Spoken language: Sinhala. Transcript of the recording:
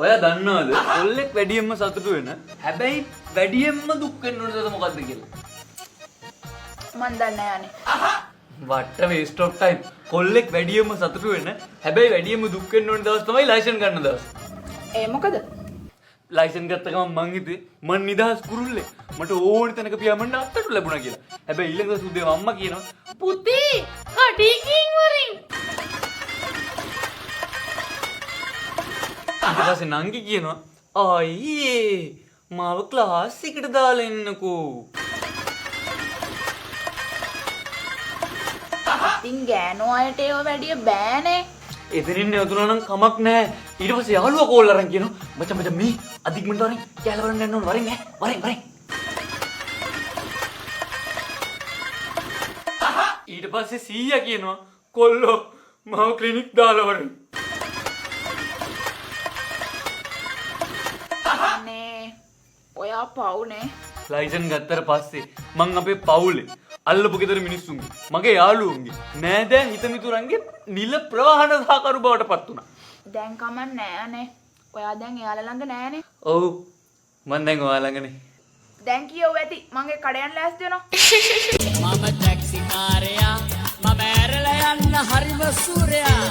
ඔයා දන්නවද කොල්ලෙක් වැඩියෙන්ම සතුටු වෙන හැබැයි වැඩියෙන්ම දුක් වෙන්න ඕන දේ මොකද්ද කියලා? මන් දන්නේ නෑ අනේ. What a waste of time. කොල්ලෙක් වැඩියෙන්ම සතුටු වෙන හැබැයි වැඩියෙන්ම දුක් වෙන්න ඕන දවස් තමයි ලයිසන් ගන්න දවස්. ඒ මොකද? ලයිසන් ගත්ත ගමන් මං හිතුවේ මං නිදහස් කුරුල්ලෙක්. මට ඕනි තැනක පියාඹන්න අත්තටු ලැබුණා කියලා. හැබැයි ඊළඟ දවස් උදේම අම්මා කියනවා, පුතේ කඩේකින් වරින්. ඊට පස්සේ නංගි කියනවා, අයියේ මාව ක්ලාස් එකට දාලා එන්නකෝ. ඉතින් ගෑනු අයට ඒව වැඩිය බෑනේ. එතනින් නැවතුණා නම් කමක් නැහැ. ඊට පස්සේ යාළුවා කෝල් අරන් කියනවා, මචං මචං මේ අද ඉක්මනට වරෙන් කෑල බලන්න යන්න ඕන, වරෙන් ඈ, වරෙන් වරෙන්. ඊට පස්සේ සීයා කියනවා, කොල්ලෝ මාව ක්ලිනික් දාලා වරෙන්. අනේ ඔයා පවුනේ. ලයිසන් ගත්තට පස්සේ මං අපේ පවුලේ අල්ලපු ගෙදර මිනිස්සුන්ගේ, මගේ යාළුවන්ගේ, නෑදෑ හිතමිතුරන්ගේ නිල ප්‍රවාහන සහකරු බවට පත් වුණා. දැන් කමක් නෑ අනේ. ඔයා දැන් එයාලා ළඟ නෑනේ. ඔව්, මං දැන් ඔයා ළඟනේ. දැන් කියව ඇති, මං ඒ කඩ යන්න ලෑස්ති වෙනවා. මම ටැක්සි කාරයා, මම ඇරලා යන්න හරිම සූරයා.